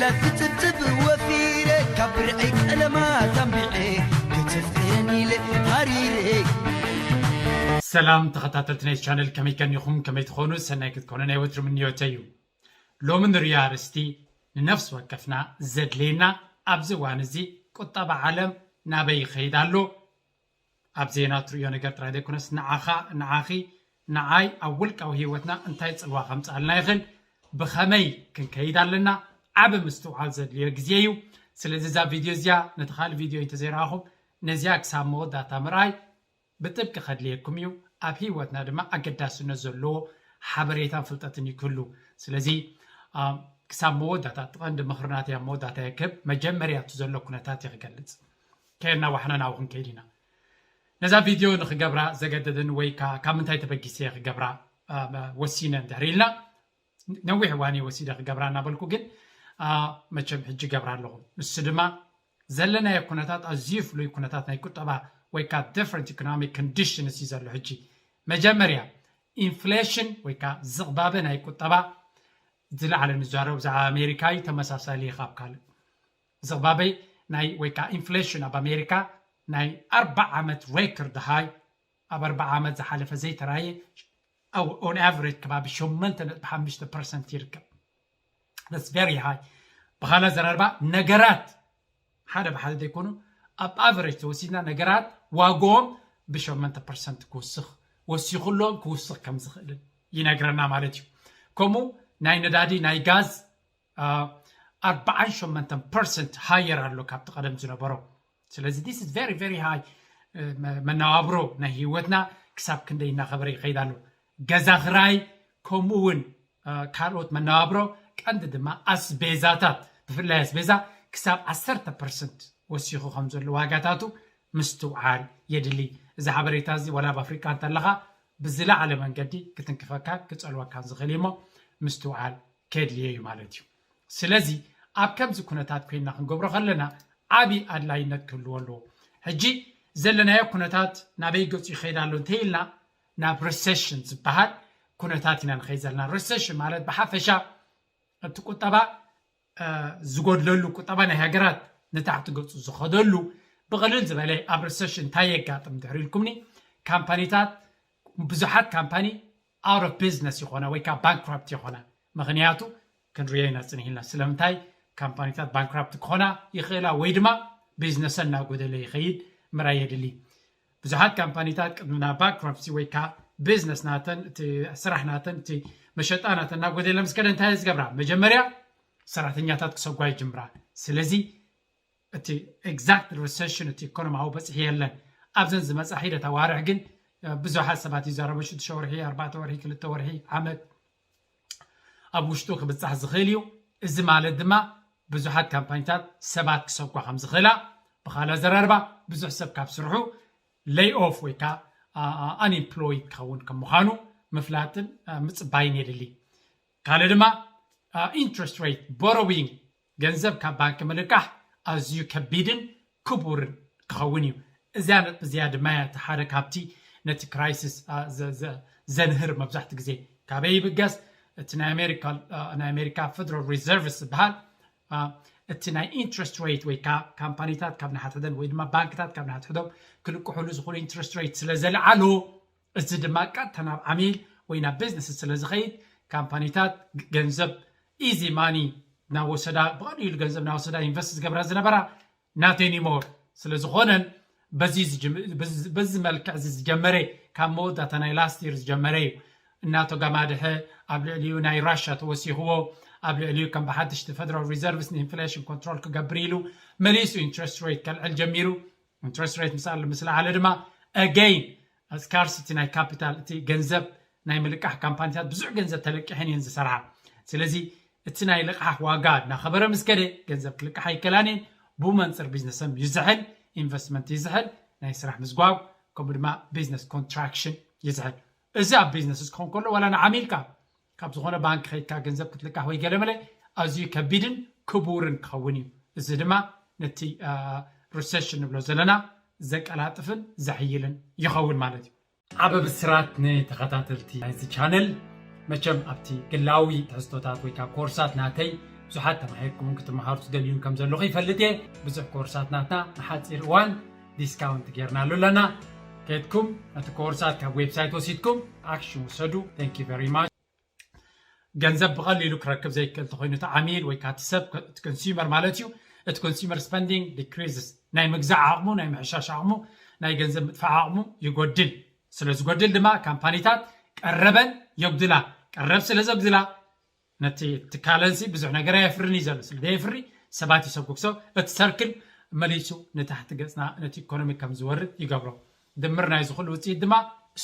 ላትብትብ ወፊረ ካብ ብርዐይ ቀለማት ኣንቢዐ ክትፍቅረኒ ኢለ ሃሪረ። ሰላም ተኸታተልቲ ናይ ቻነል፣ ከመይ ቀኒኹም? ከመይ ትኾኑ? ሰናይ ክትኮኑ ናይ ወትሩ ምንዮተይ እዩ። ሎሚ ንሪኦ ኣርእስቲ ንነፍሲ ወከፍና ዘድልየና ኣብዚ እዋን እዚ ቁጠባ ዓለም ናበይ ይኸይድ ኣሎ? ኣብ ዜና እትርእዮ ነገር ጥራይ ዘይኮነስ ንዓኻ፣ ንዓኺ፣ ንዓይ ኣብ ውልቃዊ ህይወትና እንታይ ጽልዋ ከምጽኣልና ይኽእል? ብኸመይ ክንከይድ ኣለና? ዓቢ ምስትውዓል ዘድልዮ ግዜ እዩ። ስለዚ እዛ ቪድዮ እዚኣ ነቲ ካልእ ቪድዮ እንተዘይረኣኹም ነዚኣ ክሳብ መወዳእታ ምርኣይ ብጥብቂ ከድልየኩም እዩ። ኣብ ህይወትና ድማ ኣገዳስነት ዘለዎ ሓበሬታን ፍልጠትን እዩ ክህሉ። ስለዚ ክሳብ መወዳእታ እቲ ቀንዲ ምኽርናት ኣብ መወዳእታ የክብ መጀመርያ እቲ ዘሎ ኩነታት እየ ክገልጽ። ከየናዋሕና ናብኡ ክንከይድ ኢና። ነዛ ቪድዮ ንክገብራ ዘገደደኒ ወይ ካብ ምንታይ ተበጊሰ ክገብራ ወሲነ እንድሕር ኢልና ነዊሕ እዋን እየ ወሲደ ክገብራ እናበልኩ ግን መቸም ሕጂ ገብራ ኣለኹ። ንሱ ድማ ዘለናዮ ኩነታት ኣዝዩ ፍሉይ ኩነታት ናይ ቁጠባ ወይ ከዓ different economic conditions እዩ ዘሎ ሕጂ። መጀመርያ ኢንፍሌሽን ወይ ከዓ ዝቕባበ ናይ ቁጠባ ዝለዓለ ንዛረብ ብዛዕባ ኣሜሪካ እዩ፣ ተመሳሳሊ እዩ ካብ ካልእ። ዝቕባበይ ናይ ወይ ከዓ ኢንፍሌሽን ኣብ ኣሜሪካ ናይ ኣርባዓ ዓመት ሬከርድ ሃይ፣ ኣብ ኣርባዓ ዓመት ዝሓለፈ ዘይተራየ on average ከባቢ ሸሞንተ ነጥቢ ሓሙሽተ ፐርሰንት ይርከብ። That's very high። ብኻልእ ኣዘራርባ ነገራት ሓደ ብሓደ ዘይኮኑ ኣብ ኣቨሬጅ ተወሲድና ነገራት ዋግኦም ብሸሞንተ ፐርሰንት ክውስኽ ወሲኹሎም ክውስኽ ከም ዝኽእልን ይነግረና ማለት እዩ። ከምኡ ናይ ነዳዲ ናይ ጋዝ ኣርባዓን ሸሞንተን ፐርሰንት ሃየር ኣሎ ካብቲ ቀደም ዝነበሮ። ስለዚ this is very very high። መነባብሮ ናይ ህይወትና ክሳብ ክንደይ እናኸበረ ይኸይድ ኣሎ። ገዛ ክራይ ከምኡ እውን ካልኦት መነባብሮ ቀንዲ ድማ ኣስቤዛታት ብፍላይ ኣስቤዛ ክሳብ ዓሰርተ ፐርሰንት ወሲኹ ከም ዘሎ ዋጋታቱ ምስትውዓል የድሊ። እዚ ሓበሬታ እዚ ዋላ ኣብ ኣፍሪቃ እንተለኻ ብዝለዓለ መንገዲ ክትንክፈካ ክጸልወካን ዝኽእል እሞ ምስትውዓል ከድልዮ እዩ ማለት እዩ። ስለዚ ኣብ ከምዚ ኩነታት ኮይና ክንገብሮ ከለና ዓብዪ ኣድላይነት ክህልዎ ኣለዎ። ሕጂ ዘለናዮ ኩነታት ናበይ ገፁ ይኸይድ ኣሎ እንተኢልና ናብ ሪሴሽን ዝበሃል ኩነታት ኢና ንኸይድ ዘለና። ሪሴሽን ማለት ብሓፈሻ እቲ ቁጠባ ዝጎድለሉ፣ ቁጠባ ናይ ሃገራት ንታሕቲ ገፁ ዝኸደሉ፣ ብቕልል ዝበለ ኣብ ሪሴሽን እንታይ የጋጥም ድሕሪ ኢልኩምኒ፣ ካምፓኒታት ብዙሓት ካምፓኒ out of business ይኾና ወይ ከዓ ባንክራፕት ይኾና። ምክንያቱ ክንሪኦ ኢና ፅንሂልና ስለምንታይ ካምፓኒታት ባንክራፕት ክኾና ይኽእላ ወይ ድማ ቢዝነሰን እናጎደለ ይኸይድ ምራይ የድሊ። ብዙሓት ካምፓኒታት ቅድሚ ናብ ባንክራፕሲ ወይ ከዓ ቢዝነስ ናተን እቲ ስራሕ ናተን እቲ መሸጣ ናተን እናጎደለ ምስ ከደ እንታይ ዝገብራ? መጀመርያ ሰራሕተኛታት ክሰጓ ይጅምራ። ስለዚ እቲ ኤግዛክት ሪሴሽን እቲ ኢኮኖሚያዊ በፅሒ የለን። ኣብዘን ዝመፃ ሒደት ኣዋርሕ ግን ብዙሓት ሰባት ይዛረቡ። ሽዱሽተ ወርሒ፣ ኣርባዕተ ወርሒ፣ ክልተ ወርሒ፣ ዓመት ኣብ ውሽጡ ክብፃሕ ዝኽእል እዩ። እዚ ማለት ድማ ብዙሓት ካምፓኒታት ሰባት ክሰጓ ከም ዝኽእላ፣ ብኻልእ ኣዘራርባ ብዙሕ ሰብ ካብ ስርሑ ሌይ ኦፍ ወይ ከዓ ኣንኤምፕሎይድ ክኸውን ከም ምዃኑ ምፍላጥን ምፅባይን የድሊ። ካልእ ድማ ኢንትረስት ሬት ቦሮዊንግ፣ ገንዘብ ካብ ባንኪ ምልቃሕ ኣዝዩ ከቢድን ክቡርን ክኸውን እዩ። እዚኣ ነጥቢ እዚኣ ድማ እያ እቲ ሓደ ካብቲ ነቲ ክራይሲስ ዘንህር መብዛሕትኡ ግዜ። ካበይ ይብገስ? እቲ ናይ ኣሜሪካ ፌደራል ሪዘርቭስ ዝበሃል እቲ ናይ ኢንትረስት ሬት ወይ ከዓ ካምፓኒታት ካብ ንሓትሕደን ወይ ድማ ባንክታት ካብ ንሓትሕዶም ክልቅሕሉ ዝኽእሉ ኢንትረስት ሬት ስለ ዘልዓሉ፣ እዚ ድማ ቀጥታ ናብ ዓሚል ወይ ናብ ቢዝነስ ስለ ዝኸይድ ካምፓኒታት ገንዘብ ኢዚ ማኒ እናወሰዳ፣ ብቐሊሉ ገንዘብ እናወሰዳ ኢንቨስት ዝገብራ ዝነበራ not anymore ስለ ዝኾነን በዚ መልክዕ እዚ ዝጀመረ፣ ካብ መወዳእታ ናይ ላስት ይር ዝጀመረ እዩ። እናቶ ጋማድሐ ኣብ ልዕሊኡ ናይ ራሻ ተወሲኽዎ፣ ኣብ ልዕሊኡ ከም ብሓድሽቲ ፌደራል ሪዘርቭስ ንኢንፍሌሽን ኮንትሮል ክገብር ኢሉ መሊሱ ኢንትረስት ሬት ከልዕል ጀሚሩ። ኢንትረስት ሬት ምስ ኣለ ምስ ለዓለ ድማ ኣገይን ስካርሲቲ ናይ ካፒታል፣ እቲ ገንዘብ ናይ ምልቃሕ ካምፓኒታት ብዙሕ ገንዘብ ተለቂሐን እየን ዝሰርሓ። ስለዚ እቲ ናይ ልቕሓሕ ዋጋ እናኸበረ ምስ ከደ ገንዘብ ክልቅሓ ኣይከላን እየን። ብኡ መንፅር ቢዝነሰም ይዝሕል፣ ኢንቨስትመንት ይዝሕል፣ ናይ ስራሕ ምዝጓብ ከምኡ ድማ ቢዝነስ ኮንትራክሽን ይዝሕል። እዚ ኣብ ቢዝነስ ክኸውን ከሎ ዋላ ንዓሚልካ ካብ ዝኾነ ባንክ ከይድካ ገንዘብ ክትልቃሕ ወይ ገለመለ ኣዝዩ ከቢድን ክቡርን ክኸውን እዩ። እዚ ድማ ነቲ ሪሴሽን ንብሎ ዘለና ዘቀላጥፍን ዘሕይልን ይኸውን ማለት እዩ። ዓበ ብስራት ንተኸታተልቲ ናይዚ ቻነል። መቸም ኣብቲ ግላዊ ትሕዝቶታት ወይ ከዓ ኮርሳት ናተይ ብዙሓት ተማሂርኩምን ክትመሃሩ ትደልዩን ከም ዘለኹ ይፈልጥ እየ። ብዙሕ ኮርሳት ናትና ንሓፂር እዋን ዲስካውንት ጌርናሉ ኣለና። ከድኩም ነቲ ኮርሳት ካብ ዌብሳይት ወሲድኩም ኣክሽን ውሰዱ። Thank you very much። ገንዘብ ብቐሊሉ ክረክብ ዘይክእል ተኮይኑ እቲ ዓሚል ወይ ከዓ እቲ ሰብ እቲ ኮንሱመር ማለት እዩ። እቲ consumer spending decreases፣ ናይ ምግዛእ ዓቕሙ፣ ናይ ምሕሻሽ ዓቕሙ፣ ናይ ገንዘብ ምጥፋእ ዓቕሙ ይጎድል። ስለ ዝጎድል ድማ ካምፓኒታት ቀረበን የጉድላ። ቀረብ ስለ ዘጉድላ ነቲ ትካለንሲ ብዙሕ ነገር ኣየፍርን እዩ ዘሎ። ስለ ዘየፍሪ ሰባት ይሰጉግሶ። እቲ ሰርክል መሊሱ ንታሕቲ ገፅና ነቲ ኢኮኖሚ ከም ዝወርድ ይገብሮ። ድምር ናይዚ ኩሉ ውፅኢት ድማ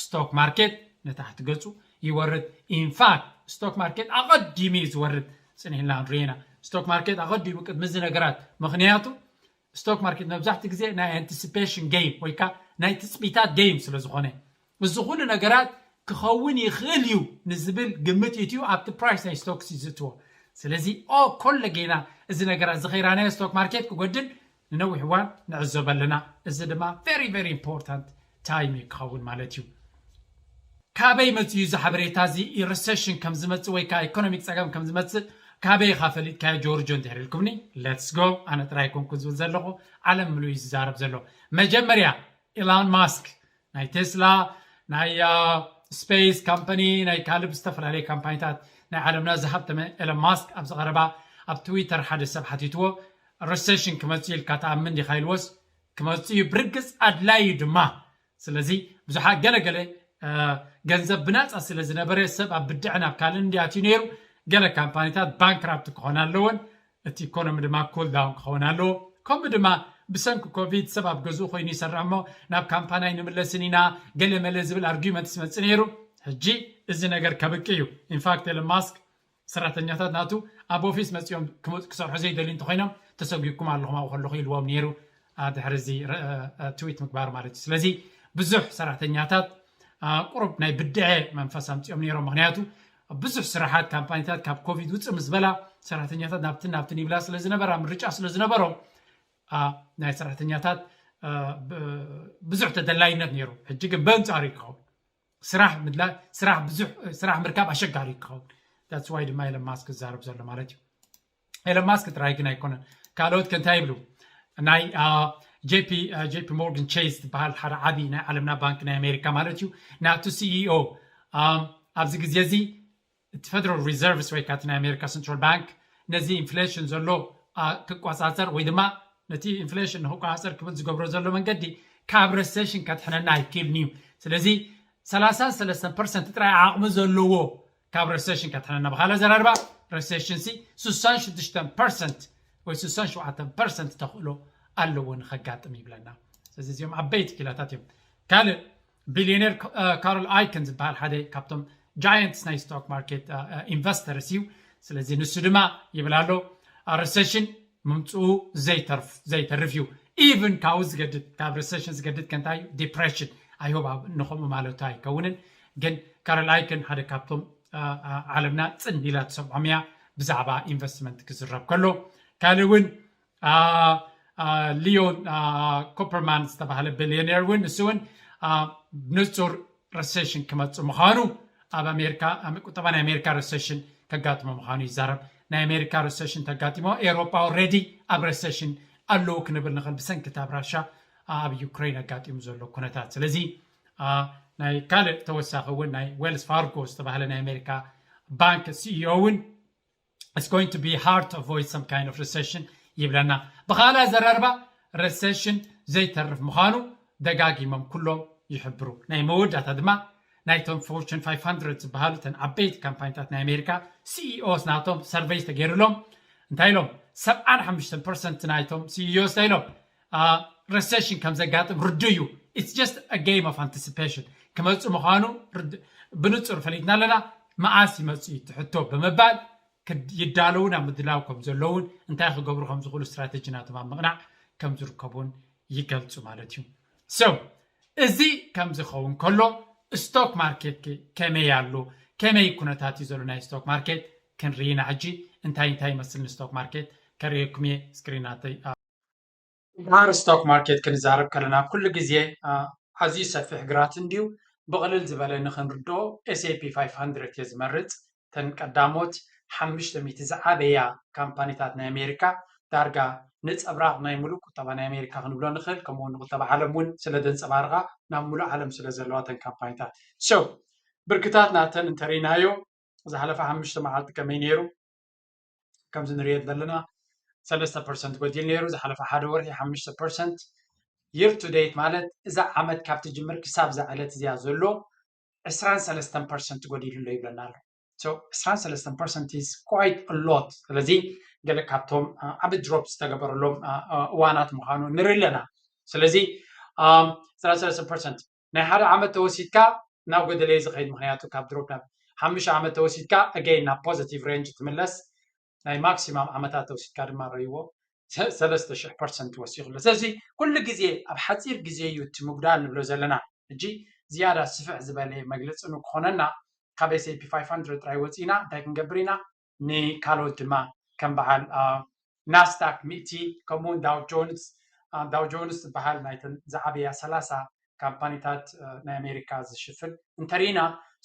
ስቶክ ማርኬት ንታሕቲ ገፁ ይወርድ። ኢንፋክት ስቶክ ማርኬት ኣቐዲሙ እዩ ዝወርድ። ፅኒሕና ንሪኢና ስቶክ ማርኬት ኣቐዲሙ ቅድሚ እዚ ነገራት። ምክንያቱ ስቶክ ማርኬት መብዛሕትኡ ግዜ ናይ ኣንቲሲፔሽን ጌም ወይ ከዓ ናይ ትፅቢታት ጌም ስለ ዝኾነ፣ እዚ ኩሉ ነገራት ክኸውን ይኽእል እዩ ንዝብል ግምት እዩ ኣብቲ ፕራይስ ናይ ስቶክስ ዝእትዎ። ስለዚ ኦ ኮለ ጌና እዚ ነገራት ዝኸይራናዮ ስቶክ ማርኬት ክጎድል ንነዊሕ እዋን ንዕዘብ ኣለና። እዚ ድማ very very important time እዩ ክኸውን ማለት እዩ። ካበይ መፅኡ እዚ ሓበሬታ እዚ? ሪሰሽን ከም ዝመፅእ ወይ ከዓ ኢኮኖሚክ ፀገም ከም ዝመፅእ ካበይ ኢኻ ፈሊጥካዮ ጆርጆ እንድሕር ኢልኩምኒ፣ let's go። ኣነ ጥራይ ኣይኮንኩን ዝብል ዘለኹ፣ ዓለም ምሉእ እዩ ዝዛረብ ዘሎ። መጀመርያ ኢላን ማስክ ናይ ቴስላ፣ ናይ ስፔስ ካምፓኒ፣ ናይ ካልብ ዝተፈላለዩ ካምፓኒታት ናይ ዓለምና ዝሃብተመ ኤለን ማስክ ኣብዚ ቀረባ ኣብ ትዊተር ሓደ ሰብ ሓቲትዎ፣ ሪሰሽን ክመፅእ ኢልካ ትኣምን ዲኻ ኢልዎስ፣ ክመፅእ እዩ፣ ብርግፅ ኣድላይ እዩ ድማ። ስለዚ ብዙሓት ገለገለ ገንዘብ ብናፃ ስለ ዝነበረ ሰብ ኣብ ብድዐ ናብ ካልእ እንዲኣትዩ ነይሩ። ገለ ካምፓኒታት ባንክራፕት ክኾና ኣለወን፣ እቲ ኢኮኖሚ ድማ ኩል ዳውን ክኸውን ኣለዎ። ከምኡ ድማ ብሰንኪ ኮቪድ ሰብ ኣብ ገዝኡ ኮይኑ ይሰርሕ እሞ ናብ ካምፓኒ ኣይንምለስን ኢና ገለ መለ ዝብል ኣርጊመንት ዝመፅእ ነይሩ። ሕጂ እዚ ነገር ከብቂ እዩ። ኢንፋክት ኤለን ማስክ ሰራሕተኛታት ናቱ ኣብ ኦፊስ መፂኦም ክመ- ክሰርሑ ዘይደልዩ እንተኮይኖም ተሰጒግኩም ኣለኹም ኣብኡ ከለኹ ኢልዎም ነይሩ። አ፣ ድሕሪ እዚ ረ- አ፣ ትዊት ምግባር ማለት እዩ። ስለዚ ብዙሕ ሰራሕተኛታት አ፣ ቁሩብ ናይ ብድዐ መንፈስ ኣምፂኦም ነይሮም። ምክንያቱ ብዙሕ ስራሓት ካምፓኒታት ካብ ኮቪድ ውፅእ ምስ በላ ሰራሕተኛታት ናብትን ናብትን ይብላ ስለ ዝነበራ ምርጫ ስለ ዝነበሮም አ፣ ናይ ሰራሕተኛታት አ፣ ብ- ብዙሕ ተደላይነት ነይሩ። ሕጂ ግን በንፃሩ ይከውን ስራሕ ምድላይ ስራሕ ብዙሕ ስራሕ ምርካብ ኣሸጋሪ ክኸውን። That's why ድማ ኤለን ማስክ ዝዛረብ ዘሎ ማለት እዩ። ኤለን ማስክ ጥራይ ግን ኣይኮነን፣ ካልኦት ከ እንታይ ይብሉ? ናይ ጄፒ ጄፒ ሞርጋን ቼስ ዝበሃል ሓደ ዓብዪ ናይ ዓለምና ባንክ ናይ ኣሜሪካ ማለት እዩ፣ ናቱ ሲኢኦ ኣብዚ ግዜ እዚ እቲ ፌደራል ሪዘርቭስ ወይ ከዓ እቲ ናይ ኣሜሪካ ሰንትራል ባንክ ነዚ ኢንፍሌሽን ዘሎ አ፣ ክቆፃፀር ወይ ድማ ነቲ ኢንፍሌሽን ንክቆፃፀር ክብል ዝገብሮ ዘሎ መንገዲ ካብ ረሴሽን ከድሕነና ኣይክእልን እዩ። ስለዚ ሰላሳን ሰለስተን ፐርሰንት ጥራይ ዓቕሚ ዘለዎ ካብ ረሴሽን ከድሕነና። ብካልእ ኣዘራርባ ረሴሽን ሲ ስሳን ሽዱሽተን ፐርሰንት ወይ ስሳን ሸውዓተን ፐርሰንት ተኽእሎ ኣለዎ ንኸጋጥም ይብለና። ስለዚ እዚኦም ዓበይቲ ኪላታት እዮም። ካልእ ቢልዮኔር ካርል ኣይከን ዝበሃል ሓደ ካብቶም ጃየንትስ ናይ ስቶክ ማርኬት ኢንቨስተርስ እዩ። ስለዚ ንሱ ድማ ይብል ኣሎ ረሴሽን ምምፅኡ ዘይተርፍ ዘይተርፍ እዩ። ኢቭን ካብኡ ዝገድድ ካብ ረሴሽን ዝገድድ ከንታይ እዩ ዲፕሬሽን ኣይሆብ ንኸምኡ ማለቱ ኣይከውንን። ግን ካርል ኣይከን ሓደ ካብቶም ዓለምና ፅን ኢላ ትሰምዖም እያ ብዛዕባ ኢንቨስትመንት ክዝረብ ከሎ። ካልእ እውን ሊዮን ኮፐርማን ዝተባሃለ ቢልዮኔር እውን ንሱ እውን ንፁር ረሴሽን ክመፅእ ምዃኑ ኣብ ኣሜሪካ ቁጠባ ናይ ኣሜሪካ ረሴሽን ከጋጥሞ ምዃኑ ይዛረብ። ናይ ኣሜሪካ ረሴሽን ተጋጢሞ ኤውሮጳ ኦልሬዲ ኣብ ረሴሽን ኣለዉ ክንብል ንኽእል ብሰንኪ እታ ኣብ ራሻ ኣብ ዩክሬን ኣጋጢሙ ዘሎ ኩነታት። ስለዚ ናይ ካልእ ተወሳኺ እውን ናይ ዌልስ ፋርጎ ዝተባሃለ ናይ ኣሜሪካ ባንክ ሲኢኦ እውን it's going to be hard to avoid some kind of recession ይብለና። ብኻልእ ኣዘራርባ ረሴሽን ዘይተርፍ ምዃኑ ደጋጊሞም ኩሎም ይሕብሩ። ናይ መወዳእታ ድማ ናይቶም ፎርቹን ፋይቭ ሃንድረድ ዝበሃሉ እተን ዓበይቲ ካምፓኒታት ናይ ኣሜሪካ ሲኢኦስ ናቶም ሰርቨይ ተገይሩሎም እንታይ ኢሎም? ሰብዓን ሓሙሽተን ፐርሰንት ናይቶም ሲኢኦስ እንታይ ኢሎም? ረሴሽን ከም ዘጋጥም ርዱ እዩ። It's just a game of anticipation። ክመፅእ ምዃኑ ብንፁር ፈሊጥና ኣለና። መዓስ ይመፅእ እዩ ትሕቶ ብምባል ይዳለዉ ናብ ምድላው ከም ዘለውን እንታይ ክገብሩ ከም ዝኽእሉ ስትራቴጂ ናቶም ኣብ ምቕናዕ ከም ዝርከቡን ይገልፁ ማለት እዩ። So እዚ ከም ዝኸውን ከሎ ስቶክ ማርኬት ከመይ ኣሎ? ከመይ ኩነታት እዩ ዘሎ ናይ ስቶክ ማርኬት ክንርኢ ኢና። ሕጂ እንታይ እንታይ ይመስል ንስቶክ ማርኬት ከርእየኩም እየ። ስክሪናተይ ድሓር ስቶክ ማርኬት ክንዛረብ ከለና ኩሉ ግዜ ኣዝዩ ሰፊሕ ግራት እንድዩ ብቕልል ዝበለ ንክንርድኦ S and P five hundred እየ ዝመርፅ። ተን ቀዳሞት ሓሙሽተ ሚእቲ ዝዓበያ ካምፓኒታት ናይ ኣሜሪካ ዳርጋ ነፀብራቕ ናይ ሙሉእ ቁጠባ ናይ ኣሜሪካ ክንብሎ ንኽእል። ከምኡ እውን ንቁጠባ ዓለም እውን ስለ ደንፀባርቓ ናብ ሙሉእ ዓለም ስለ ዘለዋ እተን ካምፓኒታት። So ብርክታት ናተን እንተሪናዮ ዝሓለፈ ሓሙሽተ መዓልቲ ከመይ ነይሩ? ከምዚ ንሪኦ ዘለና ሰለስተ ፐርሰንት ጎዲል ነይሩ። ዝሓለፈ ሓደ ወርሒ ሓሙሽተ ፐርሰንት። Year to date ማለት እዛ ዓመት ካብ ትጅምር ክሳብ እዛ ዕለት እዚኣ ዘሎ ዕስራን ሰለስተን ፐርሰንት ጎዲሉ ኣሎ ይብለና ኣሎ። So ዕስራን ሰለስተን ፐርሰንት is quite a lot። ስለዚ ገለ ካብቶም ዓቢ ድሮፕ ዝተገበረሎም እዋናት ምዃኑ ንርኢ ኣለና። ስለዚ ዕስራን ሰለስተን ፐርሰንት ናይ ሓደ ዓመት ተወሲድካ ናብ ጎደለየ ዝኸይድ፣ ምክንያቱ ካብ ድሮፕ ናብ ሓሙሽተ ዓመት ተወሲድካ ኣገይን ናብ ፖዚቲቭ ሬንጅ ትምለስ። ናይ ማክሲማም ዓመታት ተወሲድካ ድማ ረይዎ ሰለስተ ሽሕ ፐርሰንት ወሲኹ ኣሎ። ስለዚ ኩሉ ግዜ ኣብ ሓፂር ግዜ እዩ እቲ ምጉዳል ንብሎ ዘለና። ሕጂ ዝያዳ ስፍሕ ዝበለ መግለፂ ንክኾነና ካብ S and P five hundred ጥራይ ወፂና እንታይ ክንገብር ኢና? ንካልኦት ድማ ከም በዓል ናስዳክ ሚእቲ ከምኡውን ዳው ጆንስ ዳው ጆንስ ዝበሃል ናይተን ዝዓበያ ሰላሳ ካምፓኒታት ናይ ኣሜሪካ ዝሽፍን እንተሪኢና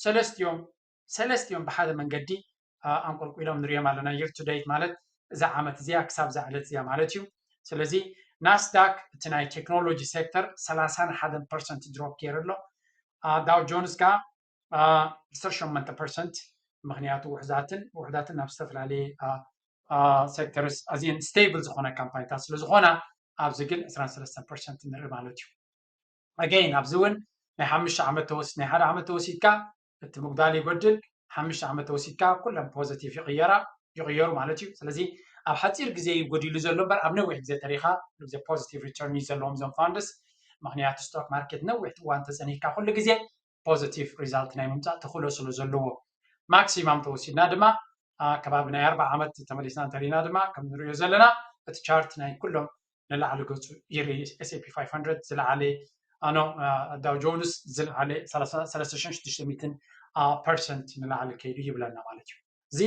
ሰለስቲኦም ሰለስቲኦም ብሓደ መንገዲ ኣንቆልቁሎም ንሪኦም ኣለና። Year to date ማለት እዛ ዓመት እዚኣ ክሳብ እዛ ዕለት እዚኣ ማለት እዩ። ስለዚ ናስዳክ እቲ ናይ ቴክኖሎጂ ሴክተር ሰላሳን ሓደን ፐርሰንት ድሮፕ ገይሩ ኣሎ። ዳው ጆንስ ከ ዓሰርተ ሸሞንተ ፐርሰንት፣ ምክንያቱ ውሕዛትን ውሕዳትን ናብ ዝተፈላለየ ሴክተርስ ኣዝየን ስቴብል ዝኾነ ካምፓኒታት ስለዝኾና ኣብዚ ግን ዕስራን ሰለስተን ፐርሰንት ንርኢ ማለት እዩ። ኣገይን ኣብዚ እውን ናይ ሓሙሽተ ዓመት ተወስ ናይ ሓደ ዓመት ተወሲድካ እቲ ምጉዳል ይጎድል፣ ሓሙሽተ ዓመት ተወሲድካ ኩለን ፖዘቲቭ ይቕየራ ይቕየሩ ማለት እዩ። ስለዚ ኣብ ሓፂር ግዜ እዩ ጎዲሉ ዘሎ እምበር ኣብ ነዊሕ ግዜ ተሪኻ ግዜ ፖዚቲቭ ሪተርን እዩ ዘለዎም እዞም ፋንድስ። ምክንያቱ ስቶክ ማርኬት ነዊሕ እዋን ተፀኒሕካ ኩሉ ግዜ ፖዚቲቭ ሪዛልት ናይ ምምፃእ ተኽእሎ ስለ ዘለዎ ማክሲማም ተወሲድና ድማ ከባቢ ናይ ኣርባዓ ዓመት ተመሊስና እንተሪና ድማ ከም ንሪኦ ዘለና እቲ ቻርት ናይ ኩሎም ንላዕሊ ገፁ ይርኢ። S and P five hundred ዝለዓለ ኣኖ ዳው ጆንስ ዝለዓለ ሰለስተ ሽዱሽተ ሚእትን ፐርሰንት ንላዕሊ ከይዱ ይብለና ማለት እዩ። እዚ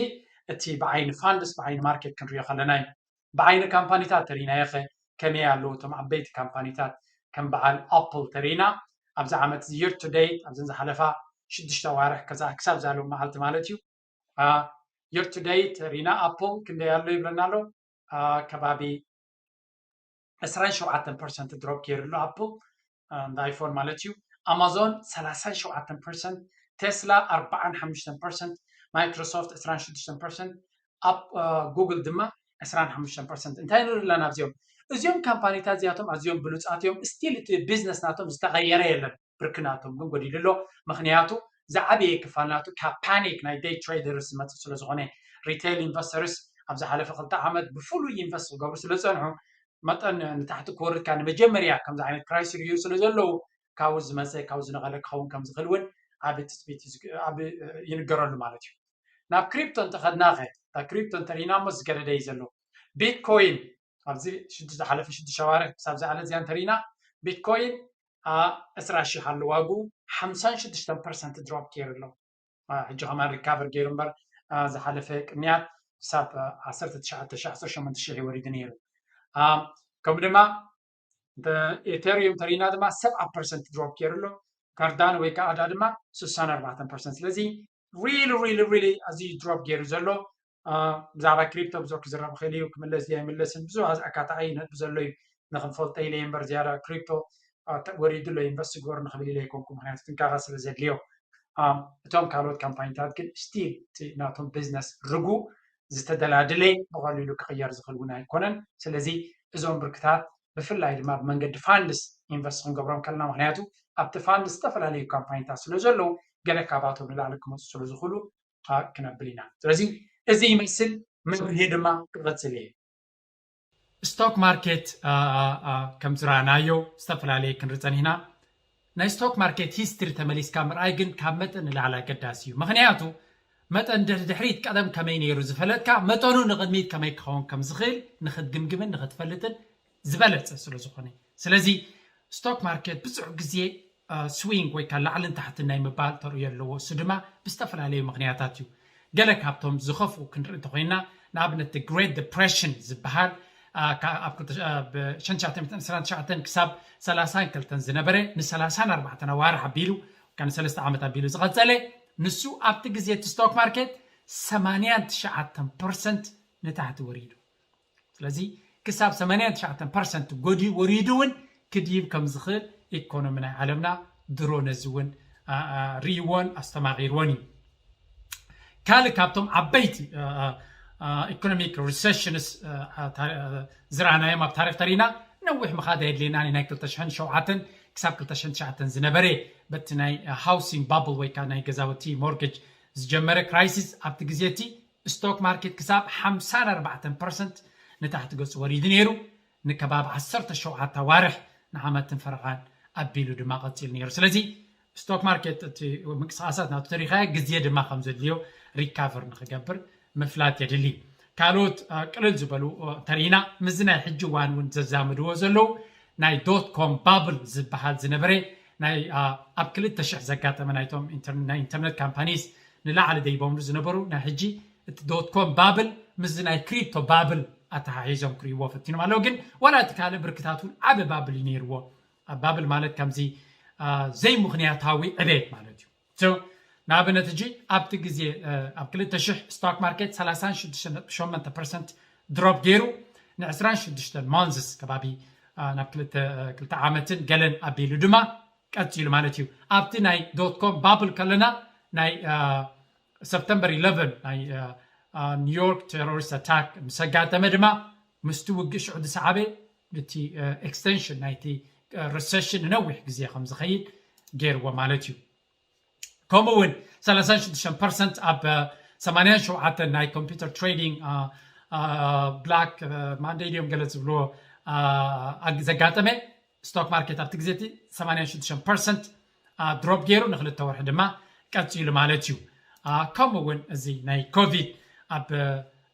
እቲ ብዓይኒ ፋንድስ ብዓይኒ ማርኬት ክንሪኦ ከለና እዩ። ብዓይኒ ካምፓኒታት ተሪናዮ ኸ ከመይ ኣለዉ? እቶም ዓበይቲ ካምፓኒታት ከም በዓል ኣፕል ተሪና ኣብዚ ዓመት እዚ year to date ኣብዘን ዝሓለፋ ሽዱሽተ ኣዋርሕ ከዛ ክሳብ ዛሎም መዓልቲ ማለት እዩ። Year to date ሪና ኣፕል ክንደይ ኣሎ ይብለና ኣሎ። ከባቢ ዕስራን ሸውዓተን ፐርሰንት ድሮፕ ገይሩ ኣሎ ኣፕል እንዳ ኣይፎን ማለት እዩ። ኣማዞን ሰላሳን ሸውዓተን ፐርሰንት፣ ቴስላ ኣርባዓን ሓሙሽተን ፐርሰንት፣ ማይክሮሶፍት ዕስራን ሽዱሽተን ፐርሰንት፣ ኣብ ጉግል ድማ ዕስራን ሓሙሽተን ፐርሰንት። እንታይ ንርኢ ኣለና ኣብዚኦም? እዚኦም ካምፓኒታት እዚኣቶም ኣዝዮም ብሉፃት እዮም። ስቲል እቲ ቢዝነስ ናቶም ዝተቐየረ የለን። ብርኪ ናቶም ግን ጎዲሉ ኣሎ። ምክንያቱ ዝዓበየ ክፋል ናቱ ካብ ፓኒክ ናይ ደይ ትሬደርስ ዝመፅእ ስለዝኾነ ሪቴል ኢንቨስተርስ ኣብ ዝሓለፈ ክልተ ዓመት ብፍሉይ ኢንቨስት ክገብሩ ስለዝፀንሑ መጠን ንታሕቲ ክወርድካ ንመጀመርያ ከምዚ ዓይነት ክራይስ ሪዩ ስለ ዘለዉ ካብኡ ዝመፀ ካብኡ ዝነቐለ ክኸውን ከም ዝኽእል እውን ዓቢ ትፅቢት ይንገረሉ ማለት እዩ። ናብ ክሪፕቶ እንተኸድናኸ እታ ክሪፕቶ እንተሪኢና እሞ ዝገደደ እዩ ዘሎ። ቢትኮይን ኣብዚ ዝሓለፈ ሽዱሽተ ኣዋርሕ ክሳብ ዝኣለ እዚኣ እንተሪኢና ቢትኮይን ዕስራ ሽሕ ኣሎ ዋግኡ ሓምሳን ሽዱሽተን ፐርሰንት ድሮፕ ገይሩ ኣሎ። ሕጂ ከማን ሪካቨር ገይሩ እምበር ዝሓለፈ ቅንያት ክሳብ ዓሰርተ ትሽዓተ ሽሕ ዓሰርተ ሸሞንተ ሽሕ ወሪዱ ነይሩ። ከምኡ ድማ ኢቴሪየም ተሪና ድማ ሰብዓ ፐርሰንት ድሮፕ ገይሩ ኣሎ። ካርዳኖ ወይ ከዓ ኣዳ ድማ ስሳን ኣርባዕተን ፐርሰንት። ስለዚ ሪሊ ሪሊ ሪሊ ኣዝዩ ድሮፕ ገይሩ ዘሎ ብዛዕባ ክሪፕቶ ብዙሕ ክዝረብ ክእል እዩ። ክምለስ ድያ ይምለስን ብዙሕ ኣካታዒ ነጥቢ ዘሎ እዩ። ንክንፈልጦ ኢለ እየ እምበር ዝያዳ ክሪፕቶ ወሪዱ ኣሎ ኢንቨስት ግበሩ ንክብል ኢለ ኣይኮንኩ። ምክንያቱ ጥንቃቐ ስለ ዘድልዮ እቶም ካልኦት ካምፓኒታት ግን ስቲል ናቶም ቢዝነስ ርጉእ ዝተደላደለ ብቐሊሉ ክቕየር ዝኽእል እውን ኣይኮነን። ስለዚ እዞም ብርክታት ብፍላይ ድማ ብመንገዲ ፋንድስ ኢንቨስት ክንገብሮም ከለና ምክንያቱ ኣብቲ ፋንድ ዝተፈላለዩ ካምፓኒታት ስለ ዘለዉ ገለ ካባቶም ንላዕሊ ክመፁ ስለ ዝኽእሉ ክነብል ኢና። ስለዚ እዚ ይመስል መብርሂ ድማ ክቐፅል እየ። ስቶክ ማርኬት ከም ዝረኣናዮ ዝተፈላለየ ክንርኢ ፀኒሕና። ናይ ስቶክ ማርኬት ሂስትሪ ተመሊስካ ምርኣይ ግን ካብ መጠን ንላዕሊ ኣገዳሲ እዩ። ምክንያቱ መጠን ድሕሪት ቀደም ከመይ ነይሩ ዝፈለጥካ መጠኑ ንቕድሚት ከመይ ክኸውን ከም ዝኽእል ንክትግምግምን ንክትፈልጥን ዝበለፀ ስለ ዝኾነ። ስለዚ ስቶክ ማርኬት ብዙሕ ግዜ ስዊንግ ወይ ከዓ ላዕልን ታሕትን ናይ ምባል ተርእዮ ኣለዎ። እሱ ድማ ብዝተፈላለዩ ምክንያታት እዩ። ገለ ካብቶም ዝኸፍኡ ክንርኢ እንተኮይና ንኣብነት ግሬት ዲፕሬሽን ዝበሃል ኣብ ሸንሻተ ሚእትን ዕስራን ትሽዓተን ክሳብ ሰላሳን ክልተን ዝነበረ ንሰላሳን ኣርባዕተን ኣዋርሕ ኣቢሉ ንሰለስተ ዓመት ኣቢሉ ዝቐፀለ ንሱ ኣብቲ ግዜ እቲ ስቶክ ማርኬት ሰማንያን ትሽዓተን ፐርሰንት ንታሕቲ ወሪዱ። ስለዚ ክሳብ ሰማንያን ትሽዓተን ፐርሰንት ጎዲ ወሪዱ እውን ክድይብ ከም ዝኽእል ኢኮኖሚ ናይ ዓለምና ድሮ ነዚ እውን ርእይዎን ኣስተማቒርዎን እዩ። ካልእ ካብቶም ዓበይቲ ኢኮኖሚክ ሪሰሽንስ ዝረኣናዮም ኣብ ታሪክ ተሪና ነዊሕ ምኻድ ኣየድልየናን እዩ። ናይ ክልተ ሽሕን ሸውዓተን ክሳብ ክልተ ሽሕን ትሽዓተን ዝነበረ በቲ ናይ ሃውሲንግ ባብል ወይ ከዓ ናይ ገዛውቲ ሞርጌጅ ዝጀመረ ክራይሲስ ኣብቲ ግዜ እቲ ስቶክ ማርኬት ክሳብ ሓምሳን ኣርባዕተን ፐርሰንት ንታሕቲ ገፁ ወሪዱ ነይሩ። ንከባቢ ዓሰርተ ሸውዓተ ኣዋርሕ ንዓመትን ፈረቓን ኣቢሉ ድማ ቀፂሉ ነይሩ። ስለዚ ስቶክ ማርኬት እቲ ምንቅስቃሳት ናቱ ተሪኻዮ ግዜ ድማ ከም ዘድልዮ ሪካቨር ንክገብር ምፍላጥ የድሊ። ካልኦት ቅልል ዝበሉ ተሪኢና ምስዚ ናይ ሕጂ እዋን እውን ዘዛምድዎ ዘለዉ ናይ ዶት ኮም ባብል ዝበሃል ዝነበረ ናይ ኣብ ክልተ ሽሕ ዘጋጠመ ናይቶም ናይ ኢንተርነት ካምፓኒስ ንላዕሊ ደይቦምሉ ዝነበሩ ናይ ሕጂ እቲ ዶት ኮም ባብል ምስዚ ናይ ክሪፕቶ ባብል ኣተሓሒዞም ክርእይዎ ፈቲኖም ኣለዉ። ግን ዋላ እቲ ካልእ ብርክታት እውን ዓበ ባብል እዩ ነይርዎ። ባብል ማለት ከምዚ ዘይምኽንያታዊ ዕቤት ማለት እዩ። ንኣብነት እጂ ኣብቲ ግዜ ኣብ ክልተ ሽሕ ስቶክ ማርኬት ሰላሳን ሽዱሽተን ነጥቢ ሸሞንተ ፐርሰንት ድሮፕ ገይሩ ን2ስራን ሽዱሽተን ማንዝስ ከባቢ ናብ ክልተ ዓመትን ገለን ኣቢሉ ድማ ቀፂሉ ማለት እዩ። ኣብቲ ናይ ዶት ኮም ባብል ከለና ናይ ሰፕተምበር ኢለቨን ናይ ኒውዮርክ ቴሮሪስት ኣታክ ምስ ኣጋጠመ ድማ ምስቲ ውግእ ሽዑ ዝሰዓበ እቲ ኤክስቴንሽን ናይቲ ረሰሽን ንነዊሕ ግዜ ከም ዝኸይድ ገይርዎ ማለት እዩ። ከምኡ እውን ሰላሳን ሽዱሽተን ፐርሰንት ኣብ ሰማንያን ሸውዓተን ናይ ኮምፒውተር ትሬዲንግ ብላክ ማንደይ ድዮም ገለ ዝብልዎ ዘጋጠመ ስቶክ ማርኬት ኣብቲ ግዜ እቲ ሰማንያን ሽዱሽተን ፐርሰንት ድሮፕ ገይሩ ንክልተ ወርሒ ድማ ቀፂሉ ማለት እዩ። ከምኡ እውን እዚ ናይ ኮቪድ ኣብ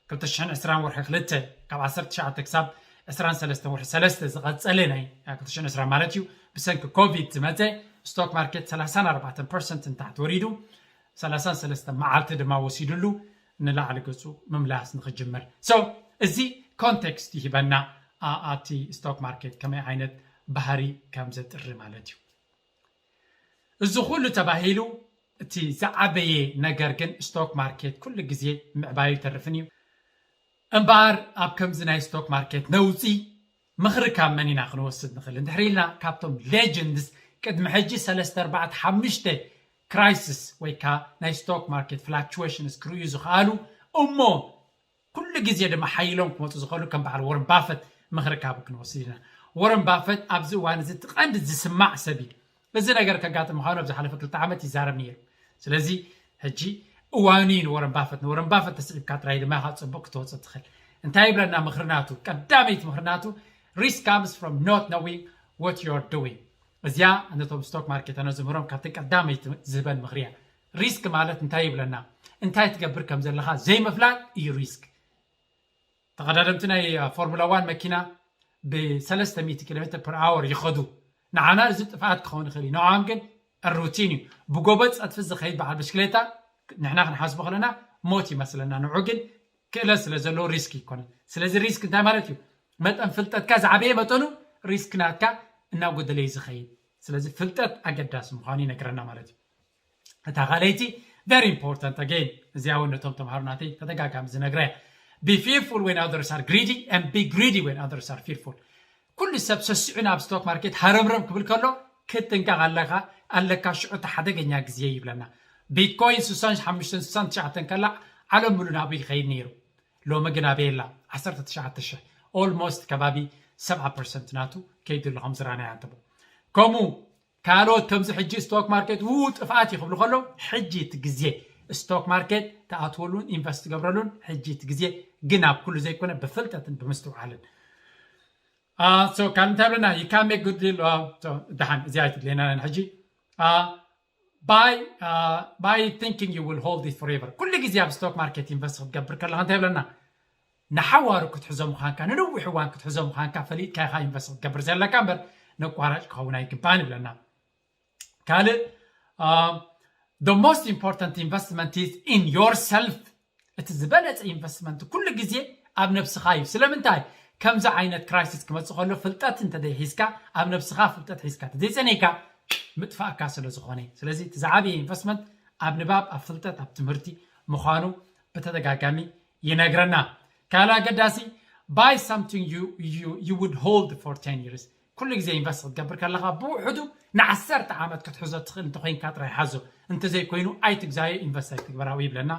ክልተ ሽሕን ዕስራን ወርሒ ክልተ ካብ ዓሰርተ ትሽዓተ ክሳብ ዕስራን ሰለስተን ወርሒ ሰለስተ ዝቐፀለ ናይ ክልተ ሽሕን ዕስራን ማለት እዩ ብሰንኪ ኮቪድ ዝመፀ ስቶክ ማርኬት ሰላሳን ኣርባዕተን ፐርሰንት ንታሕቲ ወሪዱ ሰላሳን ሰለስተን መዓልቲ ድማ ወሲድሉ ንላዕሊ ገፁ ምምላስ ንክጅምር። So እዚ ኮንቴክስት ይህበና ኣቲ ስቶክ ማርኬት ከመይ ዓይነት ባህሪ ከም ዘጥሪ ማለት እዩ። እዚ ኩሉ ተባሂሉ እቲ ዝዓበየ ነገር ግን ስቶክ ማርኬት ኩሉ ግዜ ምዕባዩ ይተርፍን እዩ። እምበኣር ኣብ ከምዚ ናይ ስቶክ ማርኬት ነውፂ ምኽሪ ካብ መን ኢና ክንወስድ ንኽእል? እንድሕር ኢልና ካብቶም ሌጀንድስ ቅድሚ ሕጂ ሰለስተ ኣርባዕተ ሓሙሽተ ክራይሲስ ወይ ከዓ ናይ ስቶክ ማርኬት ፍላክቹዌሽንስ ክርእዩ ዝኽኣሉ እሞ ኩሉ ግዜ ድማ ሓይሎም ክመፁ ዝኽእሉ ከም በዓል ወረን ባፈት ምኽሪ ካብ ክንወስድ ኢና። ወረን ባፈት ኣብዚ እዋን እዚ እቲ ቀንዲ ዝስማዕ ሰብ እዩ። እዚ ነገር ከጋጥም ምዃኑ ኣብ ዝሓለፈ ክልተ ዓመት ይዛረብ ነይሩ። ስለዚ ሕጂ እዋኑ እዩ ንወረን ባፈት። ንወረን ባፈት ተስዒብካ ጥራይ ድማ ኢኻ ፅቡቕ ክትወፅእ ትኽእል። እንታይ ይብለና ምኽሪ ናቱ? ቀዳመይቲ ምኽሪ ናቱ risk comes from not knowing what you're doing። እዚኣ ነቶም ስቶክ ማርኬት ኣነ ዝምህሮም ካብቲ ቀዳመይቲ ዝህበን ምኽሪ እያ። ሪስክ ማለት እንታይ ይብለና? እንታይ ትገብር ከም ዘለኻ ዘይምፍላጥ እዩ ሪስክ። ተቐዳደምቲ ናይ ፎርሙላ ዋን መኪና ብ ሰለስተ ሚእቲ ኪሎ ሜትር ፐር ኣወር ይኸዱ። ንዓና እዚ ጥፍኣት ክኸውን ይኽእል እዩ፣ ንዕኦም ግን ሩቲን እዩ። ብጎቦ ጸድፊ ዝኸይድ በዓል ብሽክሌታ ንሕና ክንሓስቦ ከለና ሞት ይመስለና፣ ንዑ ግን ክእለት ስለ ዘለዎ ሪስክ ይኮነን። ስለዚ ሪስክ እንታይ ማለት እዩ? መጠን ፍልጠትካ ዝዓበየ መጠኑ ሪስክ ናትካ እናጎደለ እዩ ዝኸይድ። ስለዚ ፍልጠት ኣገዳሲ ምዃኑ ይነግረና ማለት እዩ። እታ ካልኣይቲ very important again፣ እዚኣ እውን ነቶም ተምሃሮ ናተይ ተደጋጋሚ ዝነግረ እያ። Be fearful when others are greedy and be greedy when others are fearful። ኩሉ ሰብ ሰሲዑ ናብ ስቶክ ማርኬት ሃረምረም ክብል ከሎ ክትጥንቀቕ ኣለካ ኣለካ። ሽዑ እቲ ሓደገኛ ግዜ ይብለና። ቢትኮይን ስሳን ሓሙሽተን ስሳን ትሽዓተን ከላ ዓለም ሙሉ ናብኡ ይኸይድ ነይሩ። ሎሚ ግን ኣበይ ኣላ? ዓሰርተ ትሽዓተ ሽሕ፣ ኦልሞስት ከባቢ ሰብዓ ፐርሰንት ናቱ ከይዱ ኣሎ ከም ዝረኣናዮ ኣንተቦ። ከምኡ ካልኦት ከምዚ ሕጂ ስቶክ ማርኬት ው ጥፍኣት እዩ ክብሉ ከሎ ሕጂ እቲ ግዜ ስቶክ ማርኬት ትኣትወሉን ኢንቨስት ትገብረሉን ሕጂ እቲ ግዜ፣ ግን ኣብ ኩሉ ዘይኮነ ብፍልጠትን ብምስትውዓልን። ካብ እንታይ ብለና you can make good deal። ደሓን እዚኣ ኣይትድልየና ሕጂ። By thinking you will hold it forever። ኩሉ ግዜ ኣብ ስቶክ ማርኬት ኢንቨስት ክትገብር ከለካ እንታይ ይብለና? ንሓዋሩ ክትሕዞ ምዃንካ፣ ንነዊሕ እዋን ክትሕዞ ምዃንካ ፈሊጥካ ኢኻ ኢንቨስት ክትገብር ዘለካ እምበር ነቋራጭ ክኸውን ኣይግባን ይብለና። ካልእ the most important investment is in yourself። እቲ ዝበለፀ ኢንቨስትመንት ኩሉ ግዜ ኣብ ነብስኻ እዩ። ስለምንታይ? ከምዚ ዓይነት ክራይሲስ ክመፅእ ከሎ ፍልጠት እንተዘይሒዝካ፣ ኣብ ነብስኻ ፍልጠት ሒዝካ እንተዘይፀኒሕካ ምጥፋእካ ስለ ዝኾነ። ስለዚ እቲ ዝዓበየ ኢንቨስትመንት ኣብ ንባብ፣ ኣብ ፍልጠት፣ ኣብ ትምህርቲ ምዃኑ ብተደጋጋሚ ይነግረና። ካልእ ኣገዳሲ፣ buy something you, you, you would hold for ten years። ኩሉ ግዜ ኢንቨስት ክትገብር ከለኻ ብውሕዱ ንዓሰርተ ዓመት ክትሕዞ ትኽእል እንተኮይንካ ጥራይ ሓዞ፣ እንተዘይኮይኑ ኣይትግዛዮ፣ ኢንቨስት ኣይትግበራዊ ይብለና።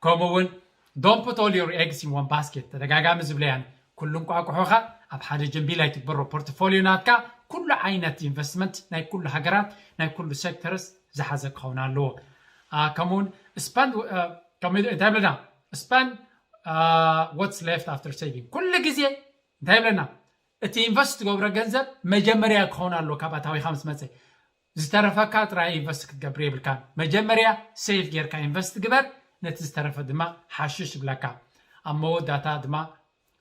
ከምኡ እውን don't put all your eggs in one basket። ተደጋጋሚ ዝብለያን ኩሉ እንቋቁሖኻ ኣብ ሓደ ጀንቢል ኣይትግበሮ። ፖርትፎሊዮ ናትካ ኩሉ ዓይነት ኢንቨስትመንት ናይ ኩሉ ሃገራት ናይ ኩሉ ሴክተርስ ዝሓዘ ክኸውን ኣለዎ። ከምኡውን ስፐንድ እንታይ ብለና፣ spend what's left after saving። ኩሉ ግዜ እንታይ ብለና፣ እቲ ኢንቨስት ትገብሮ ገንዘብ መጀመርያ ክኸውን ኣለዎ ካብ ኣታዊኻ ምስ መፀ። ዝተረፈካ ጥራይ ኢንቨስት ክትገብር የብልካን። መጀመርያ ሴቭ ጌርካ ኢንቨስት ግበር፣ ነቲ ዝተረፈ ድማ ሓሽሽ ይብለካ። ኣብ መወዳእታ ድማ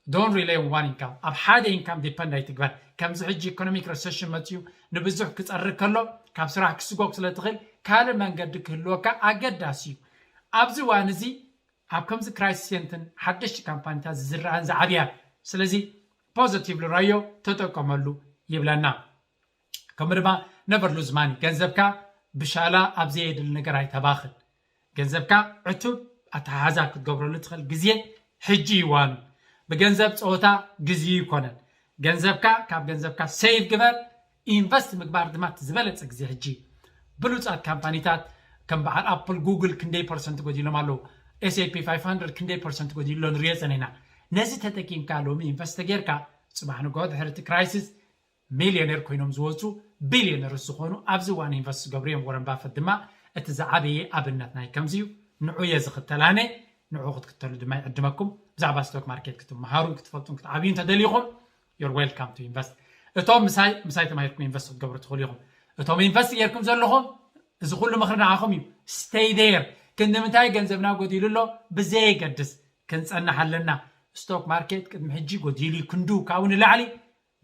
don't rely on one income፣ ኣብ ሓደ ኢንካም ዲፐንድ ኣይትግበር። ከምዚ ሕጂ ኢኮኖሚክ ረሰሽን መፅዩ ንብዙሕ ክፀርግ ከሎ ካብ ስራሕ ክስጎግ ስለ ትኽእል ካልእ መንገዲ ክህልወካ ኣገዳሲ እዩ። ኣብዚ እዋን እዚ ኣብ ከምዚ ክራይሲስ ሴንትን ሓደሽቲ ካምፓኒታት ዝዝረኣን ዝዓብያን። ስለዚ ፖዘቲቭ ልራዮ ተጠቀመሉ ይብለና። ከምኡ ድማ never lose money፣ ገንዘብካ ብሻላ ኣብ ዘየድሊ ነገር ኣይተባኽን። ገንዘብካ ዕቱብ ኣተሓሕዛ ክትገብረሉ ትኽእል ግዜ ሕጂ ይዋኑ። ብገንዘብ ፀወታ ግዜ ይኮነን። ገንዘብካ ካብ ገንዘብካ ሴቭ ግበር። ኢንቨስት ምግባር ድማ እቲ ዝበለፀ ግዜ ሕጂ። ብሉፃት ካምፓኒታት ከም በዓል ኣፕል፣ ጉግል ክንደይ ፐርሰንት ጎዲሎም ኣለዉ። S&P five hundred ክንደይ ፐርሰንት ጎዲሉ ኣሎ ንሪኦ ፀኒሕና። ነዚ ተጠቂምካ ሎሚ ኢንቨስት ተጌርካ ፅባሕ ንግሆ ድሕሪ እቲ ክራይሲስ ሚልዮኔር ኮይኖም ዝወፁ ቢልዮነርስ ዝኾኑ ኣብዚ እዋን ኢንቨስት ዝገብሩ እዮም። ወረን ባፈት ድማ እቲ ዝዓበየ ኣብነት ናይ ከምዚ እዩ። ንዑ እየ ዝኽተል ኣነ፣ ንዑ ክትክተሉ ድማ ይዕድመኩም። ብዛዕባ ስቶክ ማርኬት ክትመሃሩን ክትፈልጡን ክትዓብዩ እንተደሊኹም you're welcome to invest። እቶም ምሳይ ምሳይ ተማሂርኩም ኢንቨስት ክትገብሩ ትኽእሉ ኢኹም። እቶም ኢንቨስት ጌርኩም ዘለኹም እዚ ኩሉ ምኽሪ ንዓኹም እዩ። Stay there። ክንዲ ምንታይ ገንዘብና ጎዲሉ ኣሎ ብዘየገድስ ክንፀንሕ ኣለና። ስቶክ ማርኬት ቅድሚ ሕጂ ጎዲሉ እዩ ክንዱ ካብኡ ንላዕሊ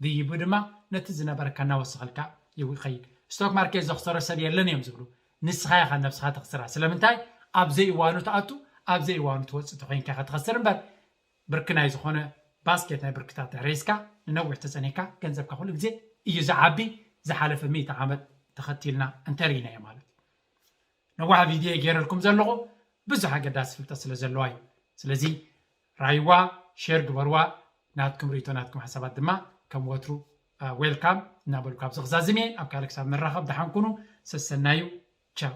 ድይቡ ድማ ነቲ ዝነበረካ እናወሰኸልካ ይኸይድ። ስቶክ ማርኬት ዘኽሰሮ ሰብ የለን እዮም ዝብሉ። ንስኻ ኢኻ ነብስኻ ተኽስራ። ስለምንታይ? ኣብ ዘይእዋኑ ትኣቱ፣ ኣብ ዘይእዋኑ ትወፅእ ተኾይንካ ኢኻ ትኸስር እምበር፣ ብርኪ ናይ ዝኾነ ባስኬት ናይ ብርክታት ድሕሪ ሒዝካ ንነዊሕ ተፀኒሕካ ገንዘብካ ኩሉ ግዜ እዩ ዝዓቢ። ዝሓለፈ ሚእቲ ዓመት ተኸቲልና እንተርኢናዮ ማለት እዩ። ነዋሕ ቪድዮ ገይረልኩም ዘለኹ ብዙሕ ኣገዳሲ ፍልጠት ስለ ዘለዋ እዩ። ስለዚ ራይዋ፣ ሼር ግበርዋ። ናትኩም ርእይቶ ናትኩም ሓሳባት ድማ ከም ወትሩ ዌልካም እናበልኩ ኣብዚ ክዛዝም እየ። ኣብ ካልእ ክሳብ ንራኸብ ደሓን ኩኑ። ሰሰናዩ።